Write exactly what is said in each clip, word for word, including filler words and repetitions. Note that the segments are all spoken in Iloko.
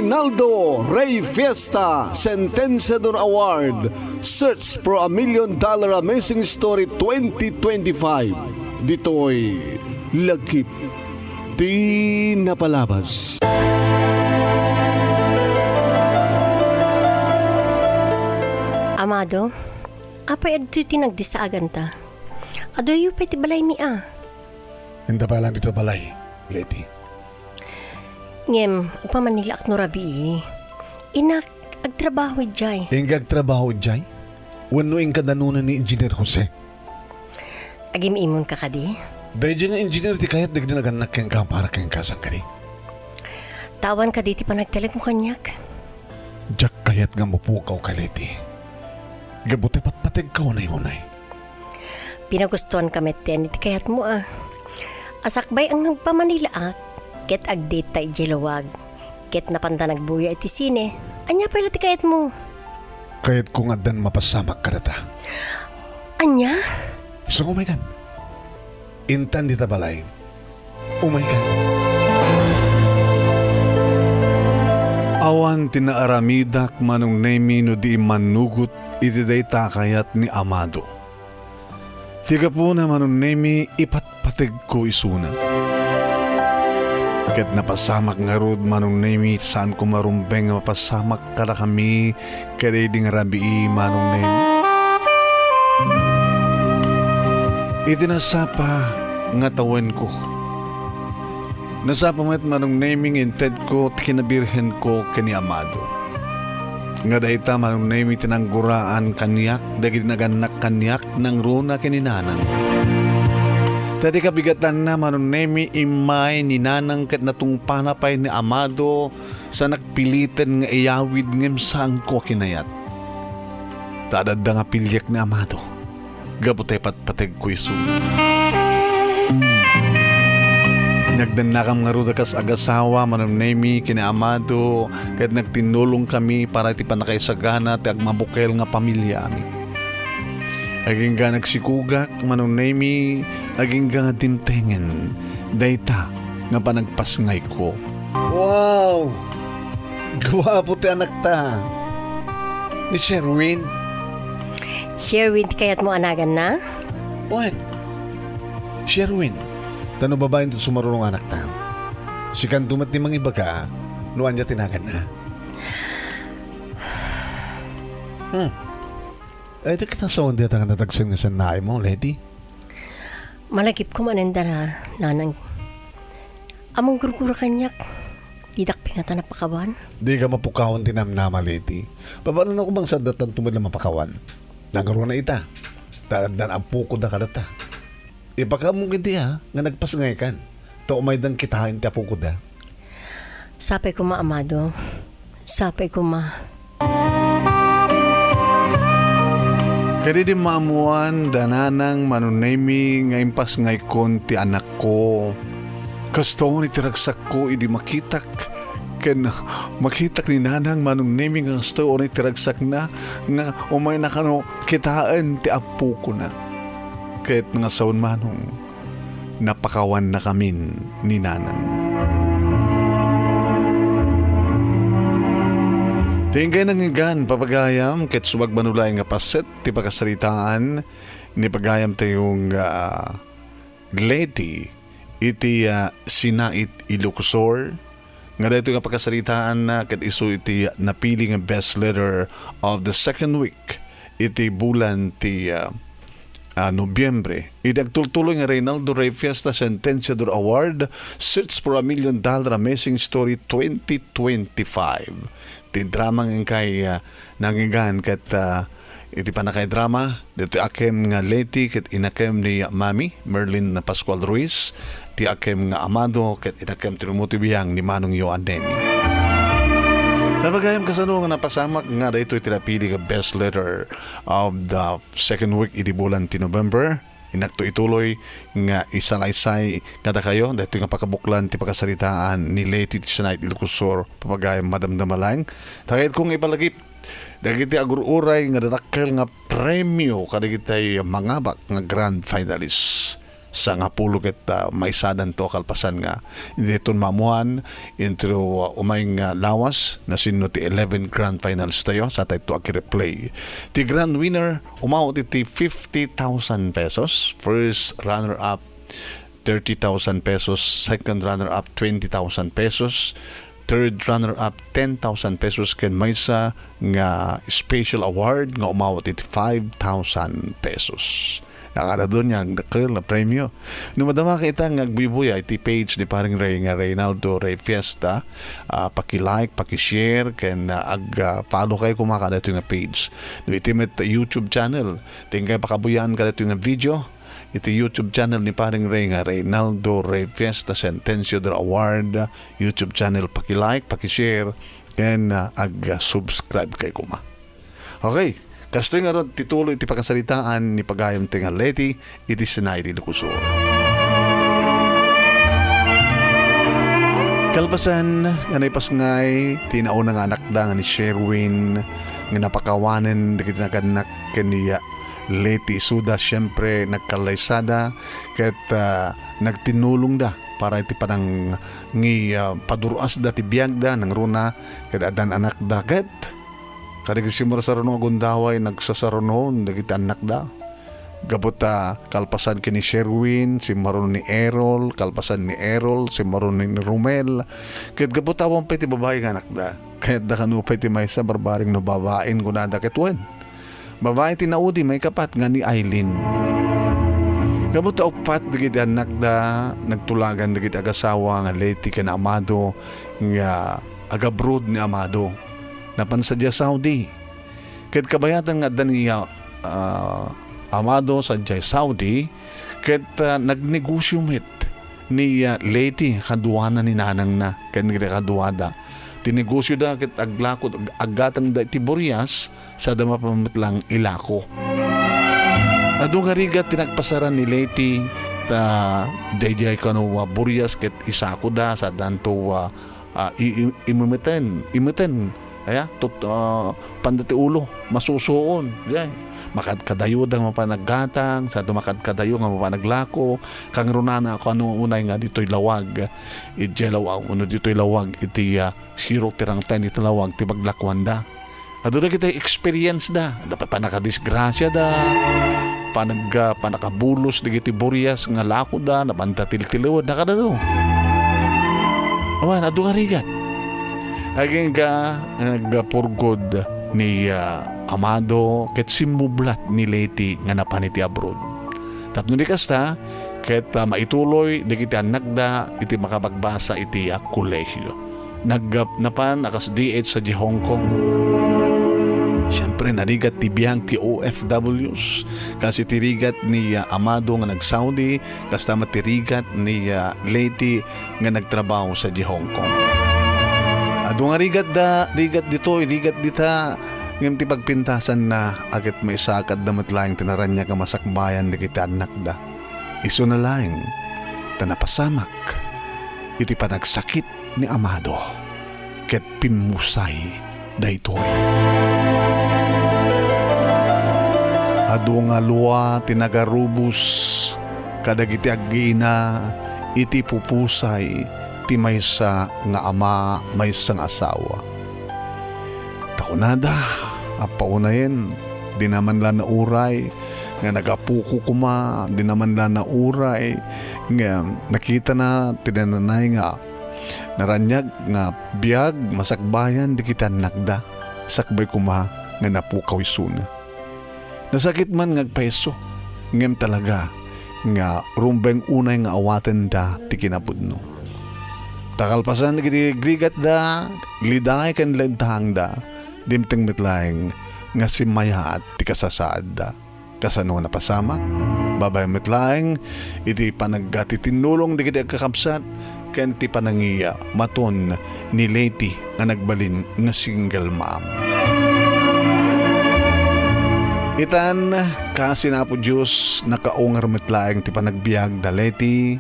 Reynaldo Rey Fiesta Sentenciador Award, Search for a Million Dollar Amazing Story twenty twenty-five. Ditoy Lagip ti Napalabas. Amado, apay adtoy ti nagdisaaganta? Aduyo pay ti balaymi a. Inta pay lang ditoy balay, Leti. Ngem, agpamanilaak no rabii. Inak, agtrabaho idiay. Inka agtrabaho idiay? Wenno inka danona ni Engineer Jose? Agim-imonka kadi? Daydiay nga engineer ti kayat dagiti nagannak kenka para kenka, saan kadi? Awan kadi ti panagtalekmo kaniak? Diak kayat nga mapukaw ka, Leti. Gapu ta patpategka unay-unay. Pinagustoanka metten iti kayatmo a. Asakbay a nagpamanilaak, ket agdate ta idiay lawag. Ket napanta nagbuya iti sine. Ania pay la ti kayatmo? Kayatko nga addan mapasamak kadata. Ania? Isu nga umaykan. Intan dita balay. Umaykan. Awan ti naaramidak, Manong Nemi, no di immanugot iti dayta a kayat ni Amado. Ti gapuna, Manong Nemi, ipatpategko isuna. Ket napasamak ngarud, Manong Nemi, saanko marumbeng nga mapasamak kadakami kadaydi nga rabii, Manong Nemi. Iti nasapa nga tawenko, nasapa met, Manong Nemi, nga intedko ti kinabirhenko ken ni Amado. Nga dayta, Manong Nemi, ti nangguraan kaniak dagiti nagannak kaniak nangruna ken ni Nanang. Ta ti kabigatanna, Manong Nemi, immay ni Nanang ket natungpana pay ni Amado, sa nakpiliten nga iyawid ngem saanko a kinayat. Ta adda nga piliek ni Amado. Gapu ta ipatpategko isu. Nagdannakam ngarud a kas agasawa, Manong Nemi, ken ni Amado, ket nagtinnulongkami para iti pannakaisagana ti agmabukel nga pamiliami. Agingga nagsikugak, Manong Nemi, agingga nga dimtengen dayta nga panagpasngayko. Wow! Guapo ti anakta. Ni Sherwin. Sherwin ti kayatmo a naganna? Wen. Sherwin. Ta no babaen ti sumaruno nga anakta. Sikanto met ti mangibaga no ania ti naganna. Hmm. Ay, di kita sawan di ata nga natagsen nga sannaay mo, Leti? Malagipko manen dara, Nanang. Ammom gurgura kaniak. Didak pay ngata napakawan. Di ka mapukawan ti namnama, Leti. Papanonko bang saddatan tumid la mapakawan? Nangruna ita. Ta addan appokoda kadata. Ipakaammo ket dia nga nagpasngaykan. Ta umaydan kitaen ti appokoda. Sapay koma, Amado. Sapay koma. Ket idi maammoan da Nanang, Manong Nemi, nga impasngaykon ti anakko, kastoy iti ragsakko idi makitak, ken makitak ni Nanang, Manong Nemi, nga kastoy unay ti ragsakna, nga umayna kano kitaen ti appokona. Ket nga sawen, Manong, napakawannakamin ni Nanang. Ti inggay nangngeggan, papagayam, ket subagmano laeng nga paset ti pakasaritaan ni pagayamtayo nga Leti iti, ah, Sinait, Ilocos Sur, nga daytoy nga pakasaritaanna ket isu iti napili nga best letter of the second week iti bulan ti, ah, ah, Nobyembre. Idi agtultuloy nga Reynaldo Rey Fiesta Sentenciador Award, Search for a Million Dollar Amazing Story twenty twenty-five. Ti drama nga inkay, ah, nangngeggan ket, ah, iti pannakaidrama, ditoy akem nga Leti ket inakem ni Mami Merlin Pascual Ruiz, ti akem nga Amado ket inakem ti lumuti biang ni Manong Yoan Nemi. Napagayam, kasano nga napasamak nga daytoy ti napili nga best letter of the second week idi bulan ti November. Inakto ituloy nga isalaysay kadakayo daytoy nga pakabuklan ti pakasaritaan ni Leti ti Sinait, Ilocos Sur, papagayam, madamdama laeng. Ta kayatko nga ipalagip dagiti agur-uray nga dadakkel nga premio kadagiti mangabak nga grand finalists. sangapulo ket, ah, maysadanto a kalpasan nga dayton maamuan, intro, ah, umay nga lawas, nasinno ti eleven grand finals tayo, sa tayo akireplay. Ti grand winner, umawat iti fifty thousand pesos, first runner-up, thirty thousand pesos, second runner-up, twenty thousand pesos, third runner-up, ten thousand pesos, ken maysa nga special award nga umawat iti five thousand pesos. Nakadadun niya ang dakkel a premyo. No madama ka ita nga agbuybuya iti page ni Paring Ray nga Reynaldo Ray Fiesta, ah, paki-like, paki-share, ken, ah, ag, ah, follow kayo koma kadaytoy nga page. No iti met YouTube channel, ti inkay pakabuyaan kadaytoy nga video, iti YouTube channel ni Paring Ray nga Reynaldo Ray Fiesta Sentencio del Award YouTube channel. Paki-like, paki-share, ken, ah, ag-subscribe kayo koma. Okay, kastoy ngarud ti tuloy ti pakasaritaan ni pagayam ti nga Leti iti Sinai ti Ilocos Sur. Kalpasan nga naipasngay ti nauna nga anakda nga ni Sherwin nga napakawanen dagiti nagannak ken ni, ah, Leti isuda, siempre, nagkallaysada ket, ah, nagtinulongda para iti panang-, ngi-, ah, padurasda ti biagda, nangruna ket addan anakda ket kadagiti simursaruno a gundaway, nagsasarunoon dagiti annakda. Gapu ta kalpasan ken ni Sherwin, simmaruno ni Errol, kalpasan ni Errol, simmaruno ni Romel. Ket gapu ta awan pay ti babai nga anakda. Kayatda kano pay ti maysa, barbareng no babain, kunada ket wen. Babai ti naudi, maikapat nga ni Aileen. Gapu ta uppat dagiti annakda, nagtulagan dagiti agasawa nga Leti ken Amado nga agabroad ni Amado. Napan sadiay Saudi. Ket kabayatan nga adda ni, ah, ah, Amado sadiay Saudi, ket, ah, nagnegosio met ni, ah, Leti kaduana ni nanangna ken kaduada. Ti negosioda ket aglako, ag-, aggatangda iti Burias, sada mapan met laeng ilako. Adu nga rigat ti nagpasaran ni Leti, ta daydiay kano a Burias ket isakoda, sadanto, ah, ah, i-, i-, imemeten, imeten. Aya, tut-, ah, panda ti ulo, masusuon. Jay, makadkadayoda nga mapan aggatang, sadanto makadkadayo nga mapan aglako, kangrunana a kano unay nga ditoy lawag, idiay lawag, wenno ditoy lawag, iti, ah, sirok ti rangtayen iti lawag, ti paglakuanda. Adu dagiti experience da, da pa-, panakadisgrasiada, panag-, ah, panakabulos dagiti Burias nga lakoda, napanta tiltiliwed, nakadado. Awan, adu nga rigat. Agingga, nagpurgod ni, ah, Amado, ket simmublat ni Leti nga napan iti abroad. Tapno di kasta, ket, ah, maituloy dagiti annakda iti makapagbasa iti, ah, kolehio. Nag-, napan a kas D H sadiay Hong Kong. Siempre, narigat ti biag ti O F Ws. Kas iti rigat ni, ah, Amado nga nag-Saudi, kasta met ti rigat ni, ah, Leti nga nagtrabaho sadiay Hong Kong. Adu nga rigatda, rigat ditoy, rigat dita, ngem ti pagpintasanna, a ket maisakatda met laeng ti naraniag a masakbayan dagiti annakda. Isuna laeng ta napasamak iti panagsakit ni Amado ket pimmusay daytoy. Adu nga alua ti nagarubos kadagiti agina iti pupusay ti maysa nga ama, maysa nga asawa. Ta kunada, appaulayen, dina man la nauray nga nagapoko koma, dina man la nauray nga nakitana ti nanay nga naraniag nga biag masakbayan dagiti annakda, sakbay koma nga napukaw isuna. Nasakit man nga agpayso, ngem talaga nga rumbeng unay nga awatenda ti kinapudno. Ta kalpasan dagiti rigatda, liday ken lintangda, dimteng met laeng nga simmayaat ti kasasaadda. Kasano napasamak? Babaen met laeng iti panaggatitinnulong dagiti agkakabsat ken ti panangiya maton ni Leti nga nagbalin nga single mom. Itan, kaasi ni Apo Dios, nakaungar met laeng ti panagbiag da Leti,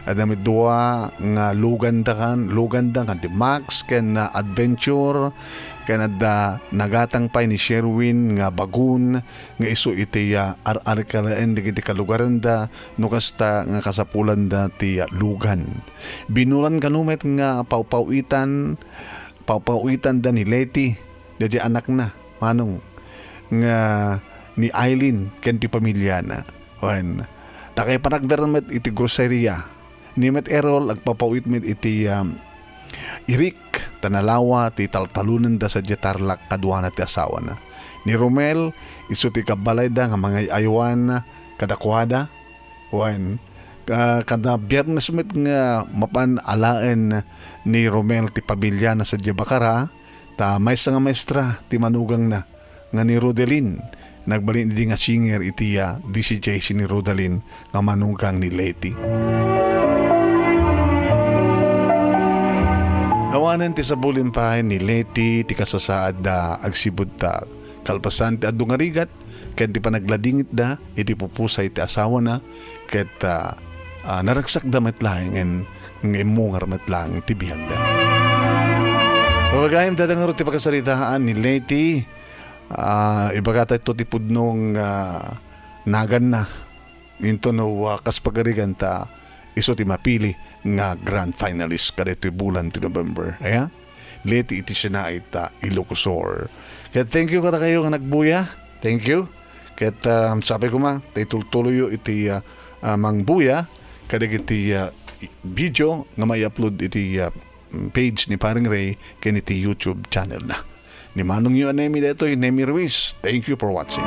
Adda met dua nga luganda kan, luganda kan ti Max ken, ah, Adventure, ken adda nagatang pay ni Sherwin nga Bagun, nga isu iti, ah, ar-arika laeng dagiti kalugaranda, no kasta nga kasapulanda ti, ah, lugan. Binulan kano met nga pawpawitan, pawpawitanda ni Leti, daydiay anakna, manong, nga ni Eileen ken ti pamiliana. Wen, nakaipanagdaran met iti groceria. Ni met Errol, agpapawit met iti, um, irik, ta nalawa ti taltalonenda sadiay Tarlac kaduana ti asawana. Ni Romel, isu ti kabbalayda nga mangay-aywan kadakuada. Wen, ka-, kada Biyernes met nga mapan alaen ni Romel ti pamiliana sadiay Bacara, ta maysa nga maestra ti manugangna nga ni Rodelin. Nagbalin idi nga singer iti, ah, D C J C ni Rodelin nga manugang ni Leti. Awanen ti sabulin pay ni Leti ti kasasaadda agsipud ta kalpasan ti adu nga rigat, ken ti panagladingitda iti pupusay ti asawana, ket, ah, ah, naragsakda met laeng nga immungar met laeng ti biagda. Babaen, dada ngarud ti pakasaritaan ni Leti, ah, ibagata ito ti pudno nga, ah, naganna. Into no, ah, kas pagarigan ta isu ti mapili nga grand finalist kadaytoy bulan ti November. Aya? Leti iti Sinaita, Ilocos Sur. Kaya thank you kadakayo nga nagbuya. Thank you. Ket, ah, sapay koma, ta itultuloyyo iti, ah, ah, mangbuya kadagiti, ah, video nga mai-upload iti, ah, page ni Paring Ray ken iti YouTube channel na. Ni manongyo a Nemi daytoy, Nemi Ruiz. Thank you for watching.